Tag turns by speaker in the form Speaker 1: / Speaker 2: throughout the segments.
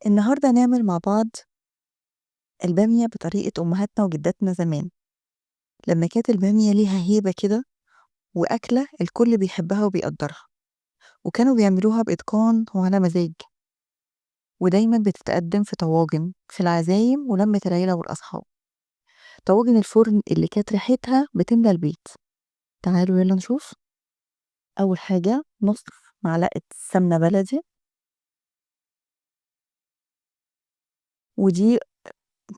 Speaker 1: النهاردة هنعمل مع بعض البامية بطريقة أمهاتنا وجداتنا زمان، لما كانت البامية ليها هيبة كده وأكلة الكل بيحبها وبيقدرها، وكانوا بيعملوها بإتقان وعلى مزاج، ودايما بتتقدم في طواجن في العزايم ولمة العيلة والأصحاب. طواجن الفرن اللي كانت ريحتها بتملى البيت. تعالوا يلا نشوف. أول حاجة نص معلقة سمنة بلدي، ودي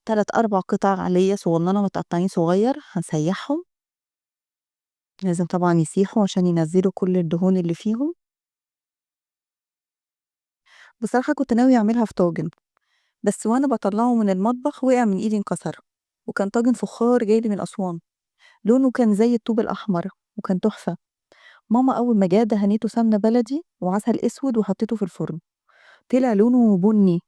Speaker 1: 3-4 قطع ليا صغننة متقطعين صغير، هنسيحهم. لازم طبعا يسيحوا عشان ينزلوا كل الدهون اللي فيهم. بصراحة كنت ناوية أعملها في طاجن، بس وأنا بطلعه من المطبخ وقع من إيدي انكسر، وكان طاجن فخار جايلي من أسوان، لونه كان زي الطوب الأحمر وكان تحفة. ماما أول ما جه دهنته سمنة بلدي وعسل أسود وحطيته في الفرن، طلع لونه بني،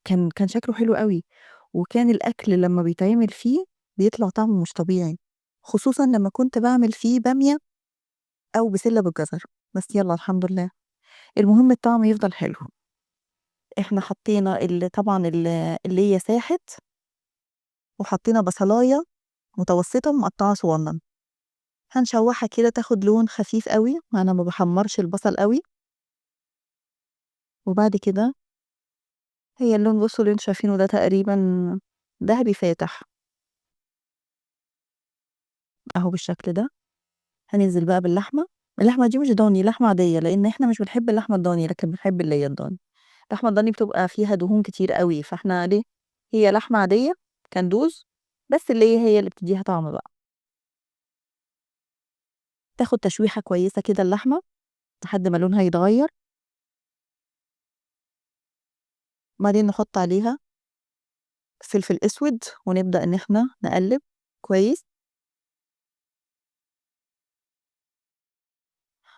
Speaker 1: كان شكله حلو قوي، وكان الأكل لما بيتعمل فيه بيطلع طعمه مش طبيعي، خصوصا لما كنت بعمل فيه بامية أو بسلة بالجزر. بس يلا الحمد لله، المهم الطعم يفضل حلو. احنا حطينا طبعا اللي هي ساحت، وحطينا بصلاية متوسطة مقطعة صغنن، هنشوحها كده تاخد لون خفيف قوي، انا ما بحمرش البصل قوي. وبعد كده هي اللون بصوا اللي انتوا شايفينه ده تقريبا ذهبي فاتح اهو بالشكل ده. هننزل بقى باللحمة. اللحمة دي مش ضاني، لحمة عادية، لأن احنا مش بنحب اللحمة الضاني، لكن بنحب اللي هي الضاني. اللحمة الضاني بتبقى فيها دهون كتير قوي، فاحنا ليه هي لحمة عادية كندوز، بس اللي هي اللي بتديها طعم بقى. تاخد تشويحة كويسة كده اللحمة لحد ما لونها يتغير، بعدين نحط عليها فلفل اسود ونبدأ ان احنا نقلب كويس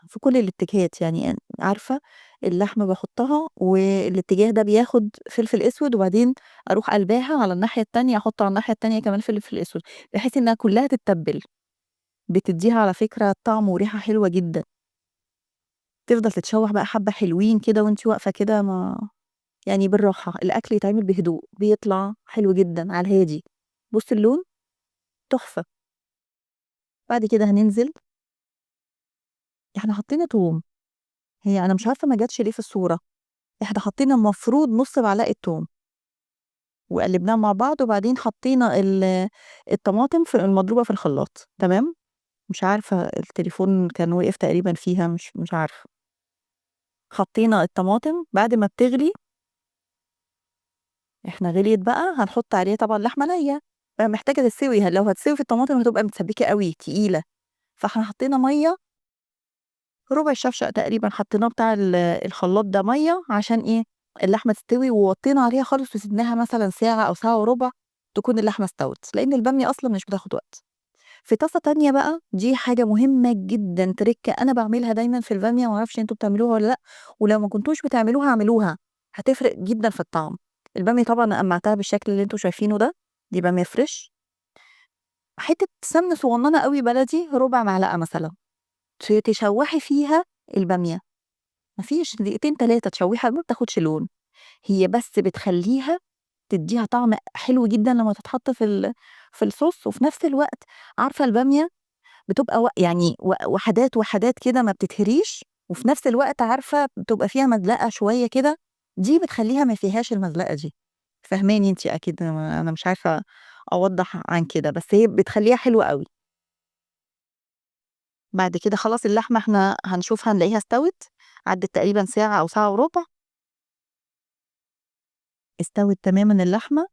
Speaker 1: في كل الاتجاهات. عارفة اللحمة بحطها والاتجاه ده بياخد فلفل اسود، وبعدين اروح قلباها على الناحية التانية، احط على الناحية التانية كمان فلفل اسود، بحيث انها كلها تتبل. بتديها على فكرة طعم وريحة حلوة جدا. تفضل تتشوح بقى حبة حلوين كده وانتي واقفة كده، ما يعني بالراحة، الأكل يتعمل بهدوء، بيطلع حلو جدا على الهادي. بص اللون تحفة. بعد كده هننزل، احنا حطينا توم، هي أنا مش عارفة ما جاتش ليه في الصورة، احنا حطينا المفروض نص معلقة توم وقلبناها مع بعض، وبعدين حطينا الطماطم في المضروبة في الخلاط. تمام، مش عارفة التليفون كان وقف تقريبا فيها، مش عارفة. حطينا الطماطم بعد ما بتغلي، احنا غليت بقى هنحط عليها طبعا لحمة نية، محتاجة تتسوي، لو هتسوي في الطماطم هتبقى متسبكة قوي تقيلة، فاحنا حطينا مية ربع شفشق تقريبا، حطيناه بتاع الخلاط ده مية عشان ايه اللحمة تستوي، ووطينا عليها خالص وسيبناها مثلا ساعة أو ساعة وربع تكون اللحمة استوت، لأن البامية أصلا مش بتاخد وقت. في طاسة تانية بقى، دي حاجة مهمة جدا، تركة أنا بعملها دايما في البامية، معرفش انتوا بتعملوها ولا لأ، ولو ما كنتوش بتعملوها اعملوها، هتفرق جدا في الطعم. البامية طبعا أنا قمعتها بالشكل اللي انتوا شايفينه ده، دي بامية فريش. حتة سمنة صغننة قوي بلدي، ربع معلقة مثلا، تشوحي فيها البامية، مفيش دقيقتين تلاتة تشويحة، ما بتاخدش لون، هي بس بتخليها تديها طعم حلو جدا لما تتحط في الصوص. وفي نفس الوقت عارفة البامية بتبقى وحدات وحدات كده ما بتتهريش، وفي نفس الوقت عارفة بتبقى فيها مزلقة شوية كده، دي بتخليها ما فيهاش المزلقة دي. فهماني انتي أكيد، أنا مش عارفة أوضح عن كده، بس هي بتخليها حلوة قوي. بعد كده خلاص اللحمة احنا هنشوفها نلاقيها استوت، عدت تقريبا ساعة أو ساعة وربع، استوت تماما اللحمة.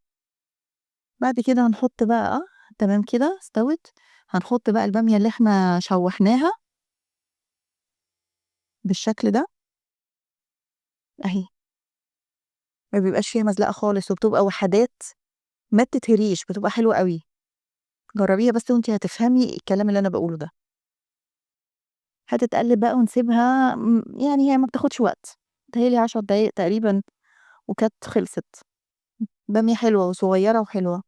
Speaker 1: بعد كده هنحط بقى، تمام كده استوت، هنحط بقى البامية اللي احنا شوحناها بالشكل ده اهي، ما بيبقاش فيها مزلقة خالص، وبتبقى وحدات ما بتتهريش، بتبقى حلوة قوي. جربيها بس وانتي هتفهمي الكلام اللي انا بقوله ده. هتتقلب بقى ونسيبها، هي ما بتاخدش وقت، متهيألي 10 دقايق تقريبا وكانت خلصت. بامية حلوة وصغيرة وحلوة.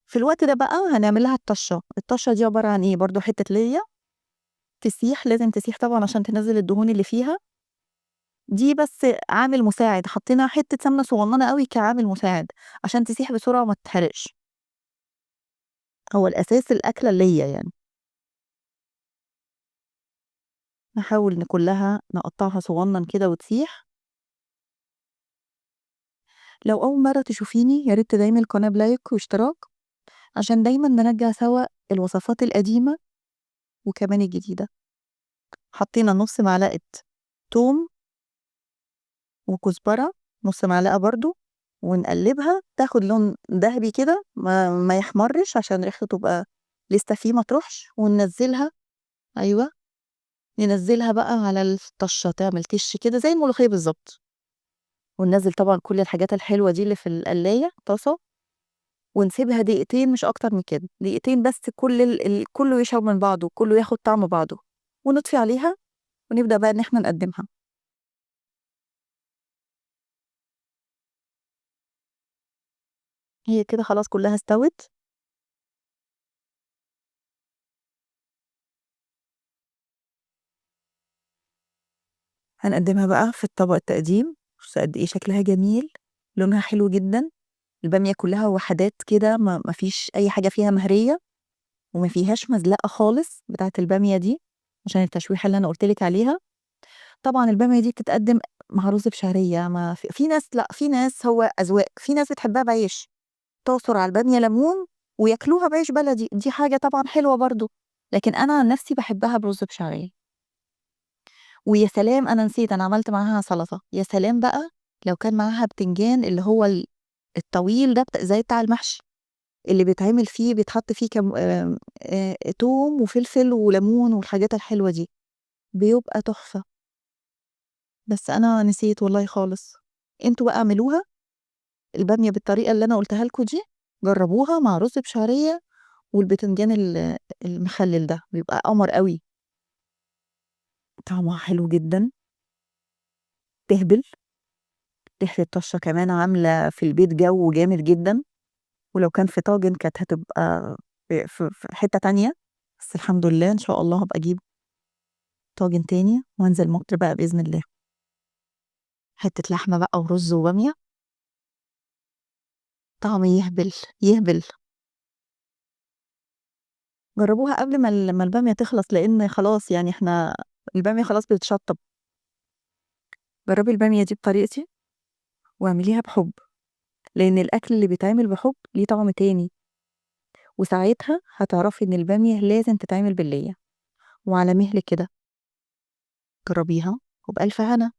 Speaker 1: في الوقت ده بقى هنعمل لها الطشة. الطشة دي عبارة عن ايه؟ برضو حتة ليا تسيح، لازم تسيح طبعا عشان تنزل الدهون اللي فيها. دي بس عامل مساعد، حطينا حتة سمنة صغننة أوي كعامل مساعد عشان تسيح بسرعة وما تتحرقش. هو الأساس الأكلة الليّة يعني. نحاول إن كلها نقطعها صغنن كده وتسيح. لو أول مرة تشوفيني يا ريت تدعمي القناة ب like واشتراك عشان دايما نرجع سوا الوصفات القديمة وكمان الجديدة. حطينا نص معلقة توم وكزبرة، نص معلقة برضو، ونقلبها تاخد لون ذهبي كده، ما يحمرش عشان ريحته تبقى لسه فيه ما تروحش، وننزلها. أيوة ننزلها بقى على الطشة تعمل تش كده زي الملوخية بالظبط. وننزل طبعا كل الحاجات الحلوة دي اللي في القلاية طاسة، ونسيبها دقيقتين مش أكتر من كده، دقيقتين بس، كله يشرب من بعضه، كله ياخد طعم بعضه، ونطفي عليها ونبدأ بقى إن إحنا نقدمها. هي كده خلاص كلها استوت. هنقدمها بقى في الطبق التقديم. بصوا قد إيه شكلها جميل، لونها حلو جدا. البامية كلها وحدات كده، ما فيش أي حاجة فيها مهرية وما فيهاش مزلقة خالص بتاعت البامية دي عشان التشويحة اللي أنا قلتلك عليها. طبعا البامية دي بتتقدم مع رز بشعرية، ما في، في ناس لا، في ناس هو أذواق، في ناس بتحبها بعيش، تعصر على البامية ليمون وياكلوها بعيش بلدي، دي حاجة طبعا حلوة برضو، لكن أنا عن نفسي بحبها برز بشعرية. ويا سلام، أنا نسيت أنا عملت معاها سلطة، يا سلام بقى لو كان معاها بتنجان اللي هو الطويل ده زي بتاع المحشي اللي بيتعمل فيه، بيتحط فيه توم وفلفل وليمون والحاجات الحلوة دي، بيبقى تحفة. بس أنا نسيت والله خالص. انتوا بقى اعملوها البامية بالطريقة اللي أنا قلتها لكم دي، جربوها مع رز بشعرية والبتنجان المخلل ده، بيبقى قمر قوي، طعمها حلو جدا، تهبل. ريحة الطشة كمان عاملة في البيت جو جامد جدا، ولو كان في طاجن كانت هتبقى في حتة تانية، بس الحمد لله إن شاء الله هبقى أجيب طاجن تاني وأنزل مصر بقى بإذن الله. حتة لحمة بقى ورز وبامية، طعم يهبل يهبل. جربوها قبل ما البامية تخلص، لأن خلاص إحنا البامية خلاص بتتشطب. جربي البامية دي بطريقتي واعمليها بحب، لأن الأكل اللي بيتعمل بحب ليه طعم تاني، وساعتها هتعرفي إن البامية لازم تتعمل باللية وعلى مهل كده. جربيها وبألف هنا.